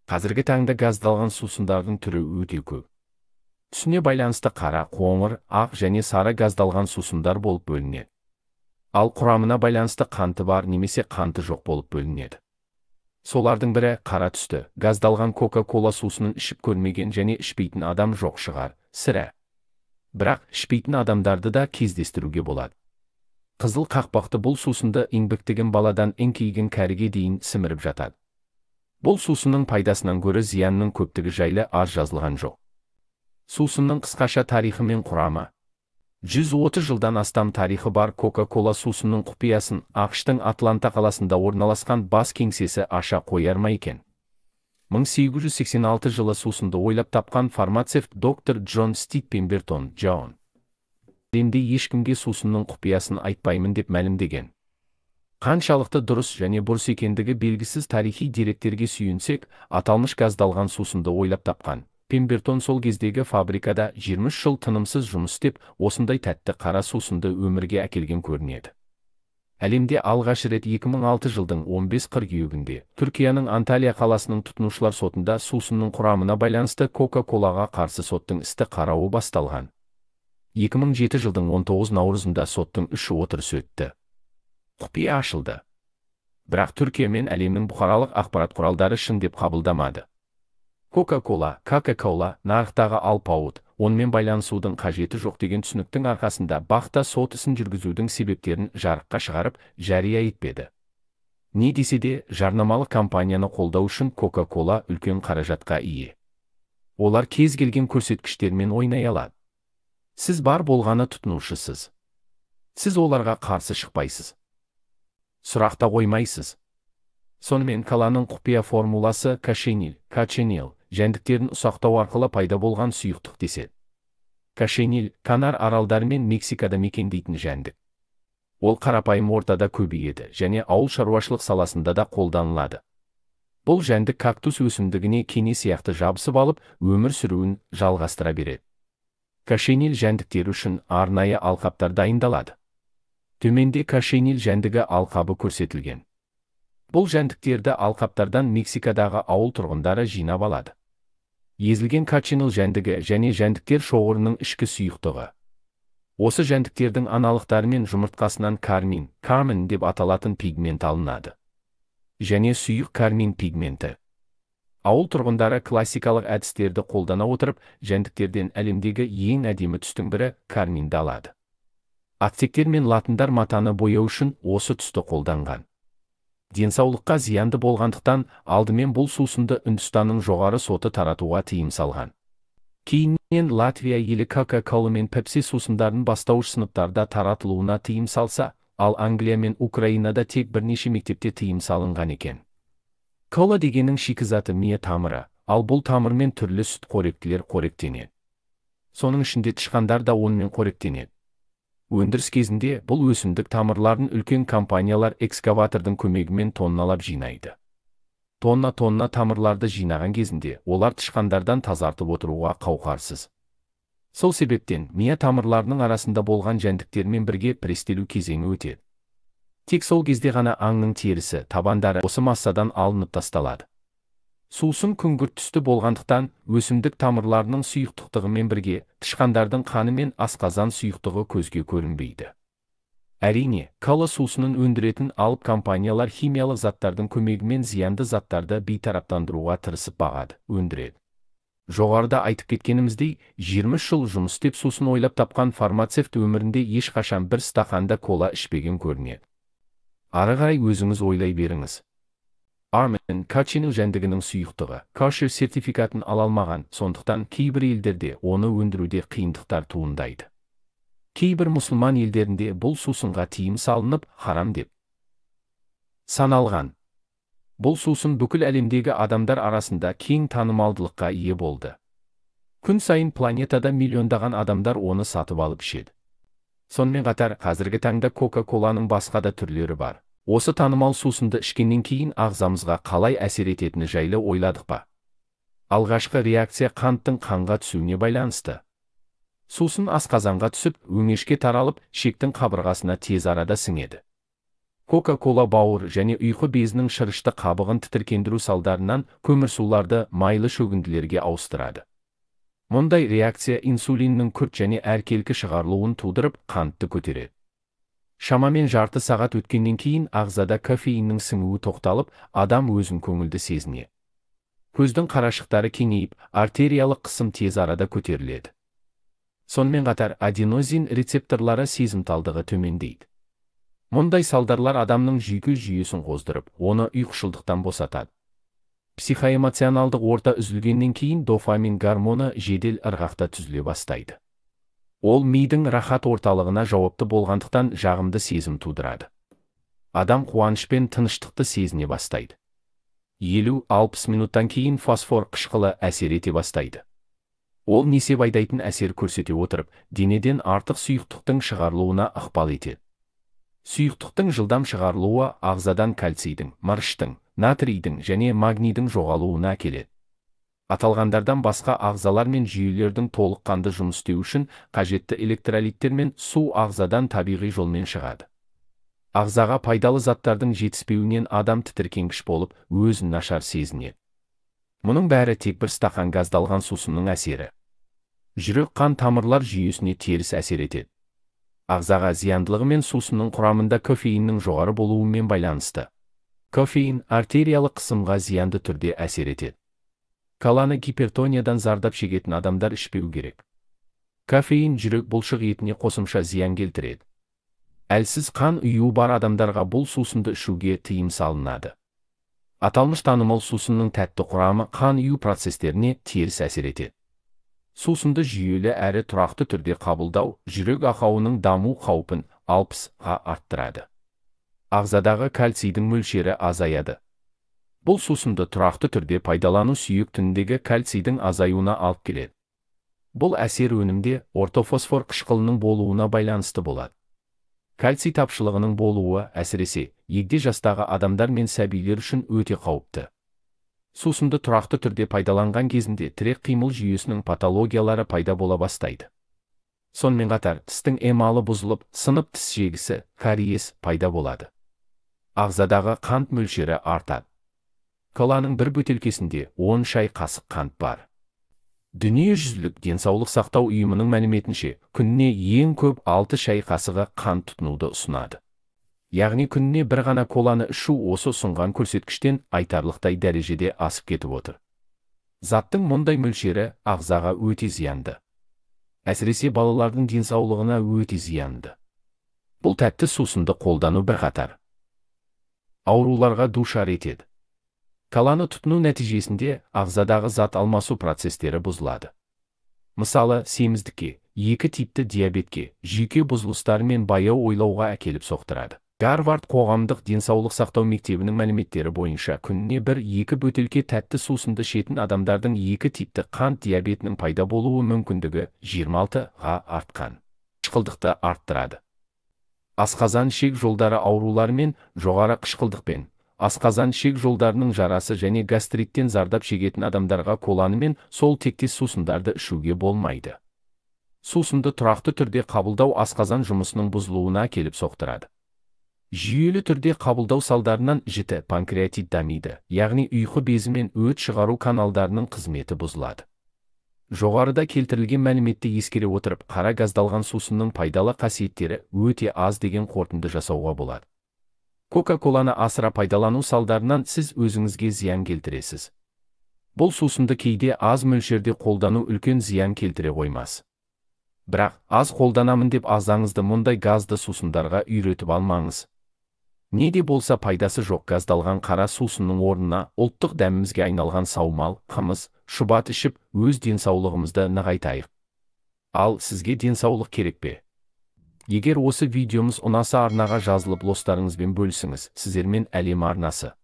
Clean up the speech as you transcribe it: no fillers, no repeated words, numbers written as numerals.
Қазіргі таңда газдалған сусындардың түрі өте көп. Түсіне байланысты қара, қоңыр, ақ және сары газдалған сусындар болып бөлінеді. Ал құрамына байланысты қанты бар немесе қанты жоқ болып бөлінеді. Солардың бірі қара түсті газдалған Кока-Кола сусынын ішіп көрмеген және ішпейтін адам жоқ шығар, сірә. Бірақ ішпейтін адамдарды да кездестіруге болады. Қызыл қақпақты бұл сусынды еңбектеген баладан еңкейген кәріге дейін сіміріп жатады. Бұл сусынның пайдасынан гөрі зиянының көптігі жайлы аз жазылған жоқ. Сусынның қысқаша тарихы мен құрамы. 130 жылдан астам тарихы бар Кока-Кола сусынның құпиясын АҚШ-тың Атланта қаласында орналасқан бас кеңсесі аша қояр ма екен? 1886 жылы сусынды ойлап тапқан фармацевт доктор Джон Стит Пембертон Джон әлемде ешкімге сусынның құпиясын айтпаймын деп мәлімдеген. Қаншалықты дұрыс және бұрыс екендігі белгісіз тарихи деректерге сүйенсек, аталмыш газдалған сусынды ойлап тапқан Пембертон сол кездегі фабрикада 23 жыл тынымсыз жұмыс істеп, осындай тәтті қара сусынды өмірге әкелген көрінеді. Әлемде алғаш рет 2006 жылдың 15 қыркүйегінде Түркияның Анталия қаласының тұтынушылар сотында сусынның құрамына байланысты Кока-Колаға қарсы соттың істі қарауы басталған. 2007 жылдың 19 наурызында соттың 3 отырысы өтті. Құпия ашылды. Бірақ Түркия мен әлемнің бұқаралық ақпарат құралдары шын деп қабылдамады. Кока-Кола, Кока-Кола нарықтағы алпауыт, онымен байланысудың қажеті жоқ деген түсініктің арқасында бақта сот ісін жүргізудің себептерін жарыққа шығарып, жария етпеді. Не десе де, жарнамалық компанияны қолдау үшін Кока-Кола үлкен қаражатқа ие. Олар кез келген көрсеткіштермен ойнай алады. Сіз бар болғаны тұтынушысыз. Сіз оларға қарсы шықпайсыз. Сұрақ та қоймайсыз. Сонымен коланың құпия формуласы кошениль, коченил жәндіктерін ұсақтау арқылы пайда болған сұйықтық деседі. Кошениль Канар аралдары мен Мексикада мекендейтін жәндік. Ол қарапайым ортада көбейеді және ауыл шаруашылық саласында да қолданылады. Бұл жәндік кактус өсімдігіне кене сияқты жабысып алып, өмір сүруін жалғастыра береді. Кошениль жәндіктері үшін арнайы алқаптар дайындалады. Төменде кошениль жәндігі алқабы көрсетілген. Бұл жәндіктерді алқаптардан Мексикадағы ауыл тұрғындары жинап алады. Езілген коченил жәндігі және жәндіктер шоғырының ішкі сұйықтығы. Осы жәндіктердің аналықтары мен жұмыртқасынан кармин, кармин деп аталатын пигмент алынады. Және сұйық кармин пигменті. Ауыл тұрғындары классикалық әдістерді қолдана отырып, жәндіктерден әлемдегі ең әдемі түстің бірі карминді алады. Ацтектер мен латындар матаны бояу үшін осы түсті қолданған. Денсаулыққа зиянды болғандықтан, алдымен бұл сусынды Үндістанның жоғары соты таратуға тыйым салған. Кейіннен Латвия елі Кока-Кола мен Пепси сусындарын бастауыш сыныптарда таратылуына тыйым салса, ал Англия мен Украинада тек бірнеше мектепте тыйым салынған екен. Кола дегеннің шикізаты мия тамыры, ал бұл тамырмен түрлі сүт қоректілер қоректенеді. Соның ішінде тышқандар да онымен қоректенеді. Өндіріс кезінде бұл өсімдік тамырларын үлкен компаниялар экскаватордың көмегімен тонналап жинайды. Тонна-тонна тамырларды жинаған кезінде олар тышқандардан тазартып отыруға қауқарсыз. Сол себептен мия тамырларының арасында болған жәндіктермен бірге престелу кезеңі өтеді. Тек сол кезде ғана аңның терісі, табандары осы массадан алынып тасталады. Сусын күңгірт түсті болғандықтан, өсімдік тамырларының сұйықтығымен бірге тышқандардың қаны мен асқазан сұйықтығы көзге көрінбейді. Әрине, кола сусынын өндіретін алып компаниялар химиялық заттардың көмегімен зиянды заттарды бейтараптандыруға тырысып бағады, өндіреді. Жоғарыда айтып кеткеніміздей, 23 жыл жұмыс істеп сусын ойлап тапқан фармацевт өмірінде ешқашан бір стақанда кола ішпеген көрінеді. Ары қарай өзіңіз ойлай беріңіз. Армен коченил жәндігінің сұйықтығы кошер сертификатын ала алмаған, сондықтан кейбір елдерде оны өндіруде қиындықтар туындайды. Кейбір мұсылман елдерінде бұл сусынға тыйым салынып, харам деп саналған. Бұл сусын бүкіл әлемдегі адамдар арасында кең танымалдылыққа ие болды. Күн сайын планетада миллиондаған адамдар оны сатып алып ішеді. Сонымен қатар, қазіргі таңда Кока-Коланың басқа да түрлері бар. Осы танымал сусынды ішкеннен кейін ағзамызға қалай әсер ететіні жайлы ойладық па? Алғашқы реакция қанттың қанға түсуіне байланысты. Сусын асқазанға түсіп, өңешке таралып, шектің қабырғасына тез арада сіңеді. Кока-кола бауыр және ұйқы безінің шырышты қабығын тітіркендіру салдарынан көмірсуларды майлы шөгінділерге ауыстырады. Мұндай реакция инсулиннің күрт және әркелкі шығарылуын тудырып, қантты көтереді. Шамамен жарты сағат өткеннен кейін ағзада кофеиннің сіңуі тоқталып, адам өзін көңілді сезінеді. Көздің қарашықтары кеңейіп, артериялық қысым тез арада көтеріледі. Сонымен қатар аденозин рецепторлары сезімталдығы төмендейді. Мұндай салдарлар адамның жүйке жүйесін қоздырып, оны ұйқышылдықтан босатады. Психоэмоционалдық орта үзілгеннен кейін дофамин гормоны жедел ырғақта түзіле бастайды. Ол мидың рахат орталығына жауапты болғандықтан жағымды сезім тудырады. Адам қуаныш пен тыныштықты сезіне бастайды. 50-60 минуттан кейін фосфор қышқылы әсер ете бастайды. Ол несеп айдайтын әсер көрсете отырып, денеден артық сұйықтықтың шығарылуына ықпал етеді. Сұйықтықтың жылдам шығарылуы ағзадан кальцийдің, мырыштың, натрийдің және магнийдің жоғалуына әкеледі. Аталғандардан басқа ағзалар мен жүйелердің толыққанды жұмыс істеу үшін қажетті электролиттер мен су ағзадан табиғи жолмен шығады. Ағзаға пайдалы заттардың жетіспеуінен адам тітіркенгіш болып, өзін нашар сезінеді. Мұның бәрі тек бір стақан газдалған сусынның әсері. Жүрек қан тамырлар жүйесіне теріс әсер етеді. Ағзаға зияндылығы мен сусынның құрамында кофеиннің жоғары болуымен байланысты. Кофеин артериялық қысымға зиянды түрде әсер етеді. Коланы гипертониядан зардап шегетін адамдар ішпеу керек. Кофеин жүрек бұлшық етіне қосымша зиян келтіреді. Әлсіз қан ұюы бар адамдарға бұл сусынды ішуге тыйым салынады. Аталмыш танымал сусынның тәтті құрамы қан ұю процестеріне теріс әсер етеді. Сусынды жүйелі әрі тұрақты түрде қабылдау жүрек ақауының даму қаупін 60-ға арттырады. Ағзадағы кальцийдің мөлшері азаяды. Бұл сусынды тұрақты түрде пайдалану сүйек тініндегі кальцийдің азаюына алып келеді. Бұл әсер өнімде ортофосфор қышқылының болуына байланысты болады. Кальций тапшылығының болуы әсіресе егде жастағы адамдар мен сәбилер үшін өте қауіпті. Сусынды тұрақты түрде пайдаланған кезінде тірек қимыл жүйесінің патологиялары пайда бола бастайды. Сонымен қатар тістің эмалы бұзылып, сынып тіс жегісі, кариес пайда болады. Ағзадағы қант мөлшері артады. Коланың бір бөтелкесінде 10 шай қасық қант бар. Дүниежүзілік денсаулық сақтау ұйымының мәліметінше, күніне ең көп 6 шай қасығы қант тұтынуды ұсынады. Яғни күніне бір ғана коланы ішу осы ұсынған көрсеткіштен айтарлықтай дәрежеде асып кетіп отыр. Заттың мұндай мөлшері ағзаға өте зиянды. Әсіресе балалардың денсаулығына өте зиянды. Бұл тәтті сусынды қолдану бірқатар ауруларға душар етеді. Коланы тұтыну нәтижесінде ағзадағы зат алмасу процестері бұзылады. Мысалы, семіздікке, 2 типті диабетке, жүйке бұзылыстары мен баяу ойлауға әкеліп соқтырады. Гарвард қоғамдық денсаулық сақтау мектебінің мәліметтері бойынша күніне 1-2 бөтелке тәтті сусынды ішетін адамдардың 2 типті қант диабетінің пайда болуы мүмкіндігі 26-ға артқан. Қышқылдықты арттырады. Асқазан ішек жолдары аурулары мен жоғары қышқылдықпен, асқазан ішек жолдарының жарасы және гастриттен зардап шегетін адамдарға коланы мен сол тектес сусындарды ішуге болмайды. Сусынды тұрақты түрде қабылдау асқазан жұмысының бұзылуына әкеліп соқтырады. Жүйелі түрде қабылдау салдарынан жіті панкреатит дамиды, яғни ұйқы безі мен өт шығару каналдарының қызметі бұзылады. Жоғарыда келтірілген мәліметті ескере отырып, қара газдалған сусынның пайдалы қасиеттері өте аз деген қорытынды жасауға болады. Кока-коланы асыра пайдалану салдарынан сіз өзіңізге зиян келтіресіз. Бұл сусынды кейде аз мөлшерде қолдану үлкен зиян келтіре қоймас. Бірақ аз қолданамын деп ағзаңызды мұндай газды сусындарға үйретіп алмаңыз. Не де болса пайдасы жоқ газдалған қара сусынның орнына ұлттық дәмімізге айналған саумал, қымыз, шұбат ішіп, өз денсаулығымызды нығайтайық. Ал сізге денсаулық керек пе? Егер осы видеомыз ұнаса, арнаға жазылып, достарыңызбен бөлісіңіз. Сіздермен Әлем арнасы.